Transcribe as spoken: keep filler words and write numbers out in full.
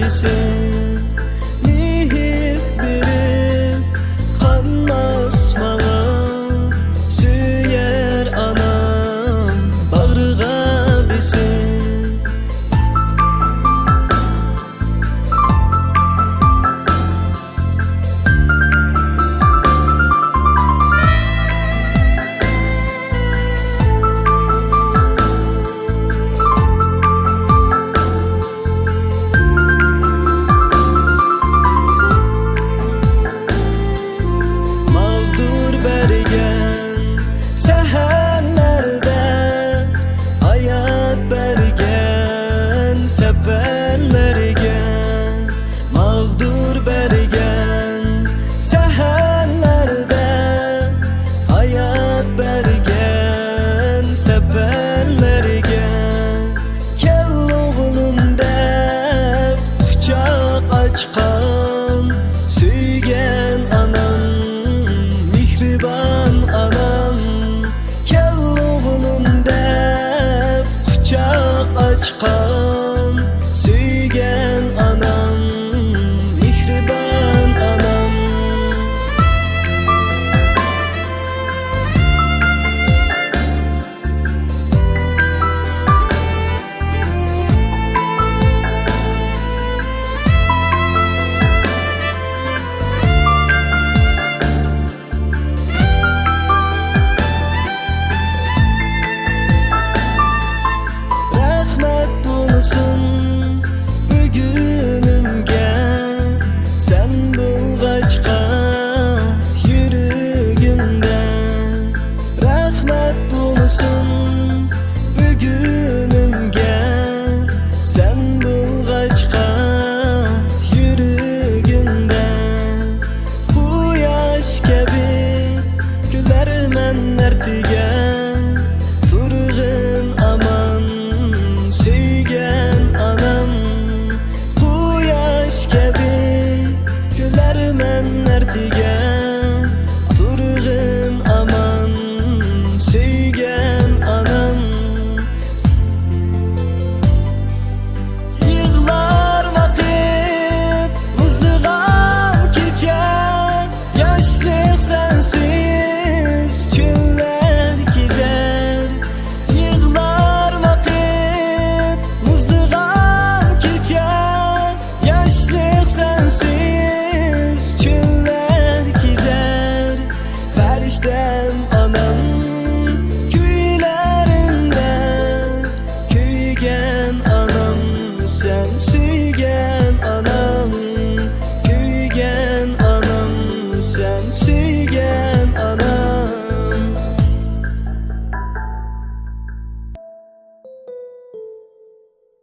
مېھىر بېرىپ قانماس ماڭا، سۆيەر ئانام باغرىغا بېسىپ. ماغدۇر بەرگەن سەھەرلەردە، ھايات بەرگەن سەپەرلەرگە، ماغدۇر بەرگەن سەھەرلەردە، ھايات بەرگەن سەپەرلەرگە. كەل ئوغلۇم دەپ قۇچاق ئاچقان سۆيگەن ئانام، مېھرىبان ئانام. كەل ئوغلۇم دەپ قۇچاق ئاچقان سۆيگەن ئانام، مېھرىبان ئانام. رەھمەت بولسۇن بۈگۈنۈمگە، سەن بولغاچقا يۈرىكىمدە. رەھمەت بولسۇن بۈگۈنۈمگە، سەن بولغاچقا يۈرىكىمدە. قۇياش كەبى كۈلەرمەن ئەتىگە، تۇرغىن ئامان سۆيگەن ئانام. قۇياش كەبى كۈلەرمەن ئەتىگە، تۇرغىن ئامان سۆيگەن ئانام. يىغلار ۋاقىت مۇزلىغان كېچە، ياشلىق سەنسىز چۆللەر كېزەر. يىغلار ۋاقىت مۇزلىغان كېچە، ياشلىق سەنسىز چۆللەر كېزەر. پەرىشتەم